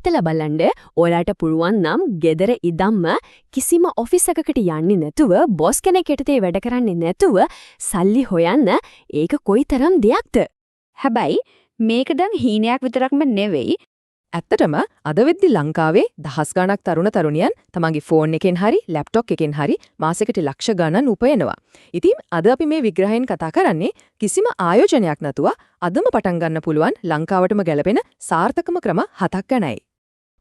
හිතලා බලන්න, ඔයාලට පුළුවන් නම් ගෙදර ඉඳන්ම කිසිම ඔෆිස් එකකට යන්නේ නැතුව, බොස් කෙනෙක් යටතේ වැඩ කරන්නේ නැතුව සල්ලි හොයන්න, ඒක කොයිතරම් දෙයක්ද? හැබැයි මේක දැන් හීනයක් විතරක්ම නෙවෙයි. ඇත්තටම අද වෙද්දි ලංකාවේ දහස් ගණක් තරුණ තරුණියන් තමන්ගේ ෆෝන් එකෙන් හරි ලැප්ටොප් එකෙන් හරි මාසෙකට ලක්ෂ ගණන් උපයනවා. ඉතින් අද අපි මේ විග්‍රහයෙන් කතා කරන්නේ කිසිම ආයෝජනයක් නැතුව අදම පටන් ගන්න පුළුවන් ලංකාවටම ගැලපෙන සාර්ථකම ක්‍රම හතක් ගැනයි.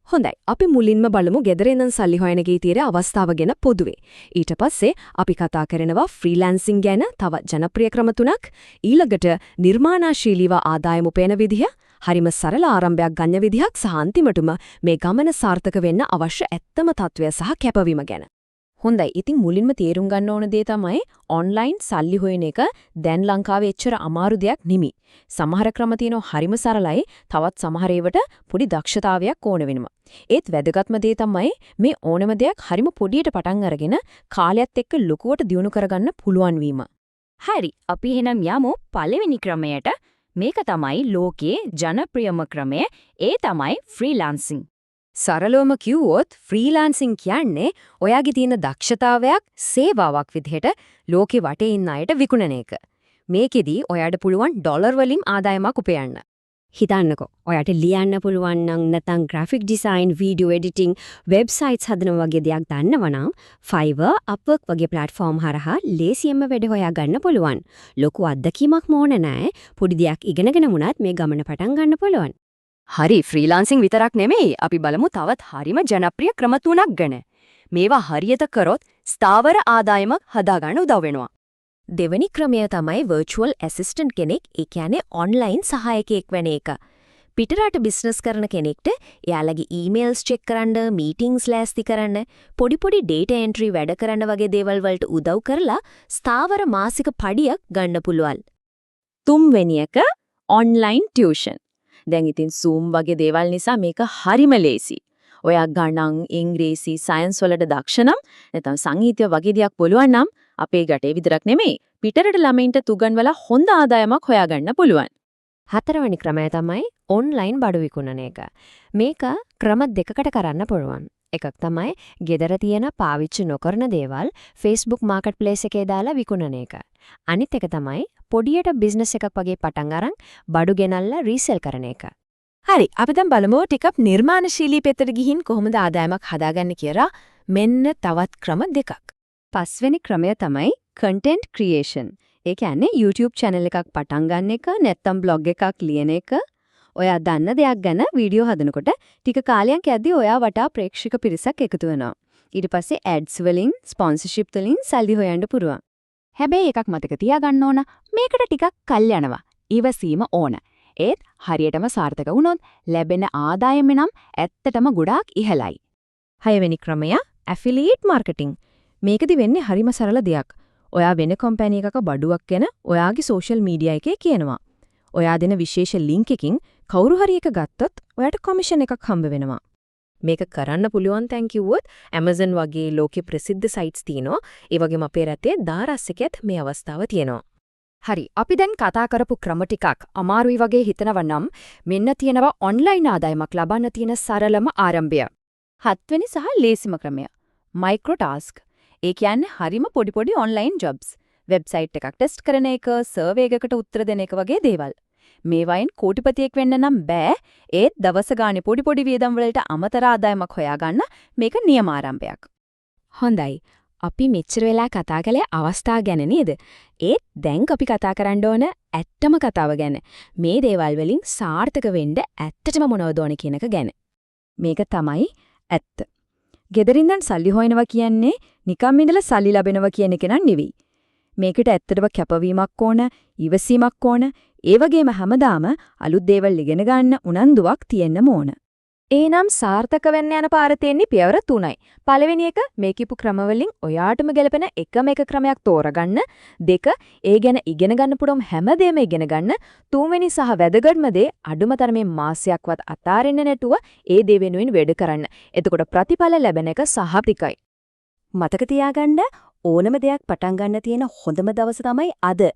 හොඳයි, අපි මුලින්ම බලමු ගෙදර ඉඳන් සල්ලි හොයන එකේ තියෙන අවස්ථාව ගැන පොදුවේ. ඊට පස්සේ අපි කතා කරනවා ෆ්‍රීලෑන්සිං ගැන තව ජනප්‍රිය ක්‍රම තුනක්. ඊළඟට නිර්මාණශීලීව ආදායම උපයන විදිහ, හරිම සරල ආරම්භයක් ගන්න විදිහක් සහ අන්තිමටම මේ ගමන සාර්ථක වෙන්න අවශ්‍ය ඇත්තම තත්වය සහ කැපවීම ගැන. හොඳයි, ඉතින් මුලින්ම තේරුම් ගන්න ඕන දේ තමයි ඔන්ලයින් සල්ලි හොයන එක දැන් ලංකාවේ එච්චර අමාරු දෙයක් නෙමෙයි. සමහර ක්‍රම තියෙනවා හරිම සරලයි, තවත් සමහර ඒවාට පොඩි දක්ෂතාවයක් ඕන වෙනවා. ඒත් වැදගත්ම දේ තමයි මේ ඕනම දෙයක් හරිම පොඩියට පටන් අරගෙන කාලයත් එක්ක ලොකුවට දියුණු කරගන්න පුළුවන් වීම. හරි, අපි එහෙනම් යමු පළවෙනි ක්‍රමයට. මේක තමයි ලෝකයේ ජනප්‍රියම ක්‍රමය. ඒ තමයි ෆ්‍රීලාන්සිං. සරලවම කිව්වොත් ෆ්‍රීලාන්සිං කියන්නේ ඔයාගේ තියෙන දක්ෂතාවයක් සේවාවක් විදිහට ලෝකෙ වටේ ඉන්න අයට විකුණන එක. මේකෙදි ඔයාට පුළුවන් ඩොලර් වලින් ආදායමක් උපයන්න. හිතන්නකෝ, ඔයාට ලියන්න පුළුවන් නම්, නැත්නම් graphic design, video editing, websites හදන වගේ දෙයක් දන්නවා නම් Fiverr, Upwork වගේ ප්ලැට්ෆෝම් හරහා ලේසියෙන්ම වැඩ හොයා ගන්න පුළුවන්. ලොකු අත්දැකීමක්ම ඕන නෑ. පොඩි දෙයක් ඉගෙනගෙන වුණත් මේ ගමන පටන් ගන්න පුළුවන්. හරි, ෆ්‍රීලාන්සිං විතරක් නෙමෙයි, අපි බලමු තවත් හරිම ජනප්‍රිය ක්‍රම තුනක් ගැන. මේවා හරියට කරොත් ස්ථාවර ආදායමක් හදාගන්න උදව් වෙනවා. දෙවැනි ක්‍රමය තමයි වර්චුවල් ඇසිස්ටන්ට් කෙනෙක්, ඒ කියන්නේ ඔන්ලයින් සහායකයෙක් වෙන එක. පිටරට බිස්නස් කරන කෙනෙක්ට එයාලගේ ඊමේල්ස් චෙක් කරන්න, මීටින්ග්ස් ලෑස්ති කරන්න, පොඩි පොඩි ඩේටා එන්ට්‍රි වැඩ කරන්න වගේ දේවල් වලට උදව් කරලා ස්ථාවර මාසික පඩියක් ගන්න පුළුවන්. තුන්වෙනි එක ඔන්ලයින් ටියුෂන්. දැන් ඉතින් Zoom වගේ දේවල් නිසා මේක හරිම ලේසි. ඔයා ගණන්, ඉංග්‍රීසි, සයන්ස් වලට දක්ෂ නම්, නැත්නම් සංගීතය වගේ දෙයක් පුළුවන් නම් අපේ රටේ විතරක් නෙමෙයි, පිටරට ළමයින්ට උගන්වලා හොඳ ආදායමක් හොයාගන්න පුළුවන්. හතරවෙනි ක්‍රමය තමයි ඔන්ලයින් බඩු විකුණන එක. මේක ක්‍රම දෙකකට කරන්න පුළුවන්. එකක් තමයි ගෙදර තියෙන පාවිච්චි නොකරන දේවල් Facebook Marketplace එකේ දාලා විකුණන එක. අනිත් එක තමයි පොඩියට බිස්නස් එකක් වගේ පටන් අරන් බඩු ගෙනල්ලා රීසෙල් කරන එක. හරි, අපි දැන් බලමු ටිකක් නිර්මාණශීලී පැත්තට ගිහින් කොහොමද ආදායමක් හදාගන්නේ කියලා. මෙන්න තවත් ක්‍රම දෙකක්. පස්වෙනි ක්‍රමය තමයි content creation. ඒ කියන්නේ YouTube channel එකක් පටන් ගන්න එක, නැත්නම් blog එකක් ලියන එක. ඔයා දන්න දෙයක් ගැන වීඩියෝ හදනකොට ටික කාලයක් යද්දී ඔයා වටා ප්‍රේක්ෂක පිරිසක් එකතු වෙනවා. ඊට පස්සේ ads වලින්, sponsorship වලින් සල්ලි හොයන්න පුළුවන්. හැබැයි එකක් මතක තියාගන්න ඕන, මේකට ටිකක් කල් යනවා. ඉවසීම ඕන. ඒත් හරියටම සාර්ථක වුණොත් ලැබෙන ආදායම නම් ඇත්තටම ගොඩාක් ඉහළයි. හයවෙනි ක්‍රමය ඇෆිලියේට් මාකටිං. මේකදි වෙන්නේ හරිම සරල දෙයක්. ඔයා වෙන කම්පැනි එකක බඩුවක් ගැන ඔයාගේ සෝෂල් මීඩියා එකේ කියනවා. ඔයා දෙන විශේෂ ලින්ක් එකකින් කවුරු හරි එක ගත්තොත් ඔයාට කොමිෂන් එකක් හම්බ වෙනවා. මේක කරන්න පුළුවන් තැන් කිව්වොත් Amazon වගේ ලෝකෙ ප්‍රසිද්ධ සයිට්ස් තියෙනවා. ඒ වගේම අපේ රටේ දාරස් එකෙත් මේ අවස්ථාව තියෙනවා. හරි, අපි දැන් කතා කරපු ක්‍රම ටිකක් අමාරුයි වගේ හිතනවා නම් මෙන්න තියෙනවා ඔන්ලයින් ආදායමක් ලබන්න තියෙන සරලම ආරම්භය. හත්වෙනි සහ ලේසිම ක්‍රමය මයික්‍රෝ ටාස්ක්. ඒ කියන්නේ හරිම පොඩි පොඩි ඔන්ලයින් ජොබ්ස්. වෙබ්සයිට් එකක් ටෙස්ට් කරන එක, සර්වේ එකකට උත්තර දෙන එක වගේ දේවල්. මේවයින් කෝටිපතියෙක් වෙන්න නම් බෑ. ඒත් දවස ගානේ පොඩි පොඩි වියදම් වලට අමතර ආදායමක් හොයාගන්න මේක නියම ආරම්භයක්. හොඳයි. අපි මෙච්චර වෙලා කතා කළේ අවස්ථා ගැන නේද? ඒත් දැන් අපි කතා කරන්න ඕන ඇත්තම කතාව ගැන. මේ දේවල් වලින් සාර්ථක වෙන්න ඇත්තටම මොනවද ඕන කියන එක ගැන. මේක තමයි ඇත්ත. ගෙදර ඉඳන් සල්ලි හොයනවා කියන්නේ නිකම් ඉඳලා සල්ලි ලැබෙනවා කියන එක නන් නෙවෙයි. මේකට ඇත්තටම කැපවීමක් ඕන, ඉවසීමක් ඕන, ඒ වගේම හැමදාම අලුත් දේවල් ඉගෙන ගන්න උනන්දුවක් තියෙන්නම ඕන. එහෙනම් සාර්ථක වෙන්න යන පාර තියෙන්නේ පියවර තුනයි. පළවෙනි එක, මේ කියපු ක්‍රමවලින් ඔයාටම ගැලපෙන එකම එක ක්‍රමයක් තෝරගන්න. දෙක, ඒ ගැන ඉගෙන ගන්න පුළුවන් හැමදේම ඉගෙන ගන්න. තුන්වෙනි සහ වැදගත්ම දේ, අඩුම තරමේ මාසයක්වත් අතාරින්න නැතුව ඒ දේ වෙනුවෙන් වැඩ කරන්න. එතකොට ප්‍රතිඵල ලැබෙන එක සහතිකයි. මතක තියාගන්න, ඕනම දෙයක් පටන් ගන්න තියෙන හොඳම දවස තමයි අද.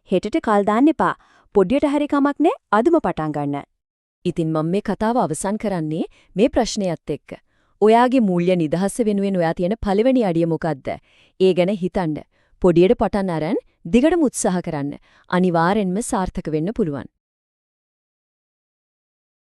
හෙටට කල් දාන්න එපා. පොඩියට හරි කමක් නෑ, අදම පටන් ගන්න. ඉතින් මම මේ කතාව අවසන් කරන්නේ මේ ප්‍රශ්නයත් එක්ක. ඔයාගේ මූල්‍ය නිදහස වෙනුවෙන් ඔයා තියෙන පළවෙනි අඩිය මොකද්ද? ඒ ගැන හිතන්න. පොඩියට පටන් අරන් දිගටම උත්සාහ කරන්න. අනිවාර්යෙන්ම සාර්ථක වෙන්න පුළුවන්.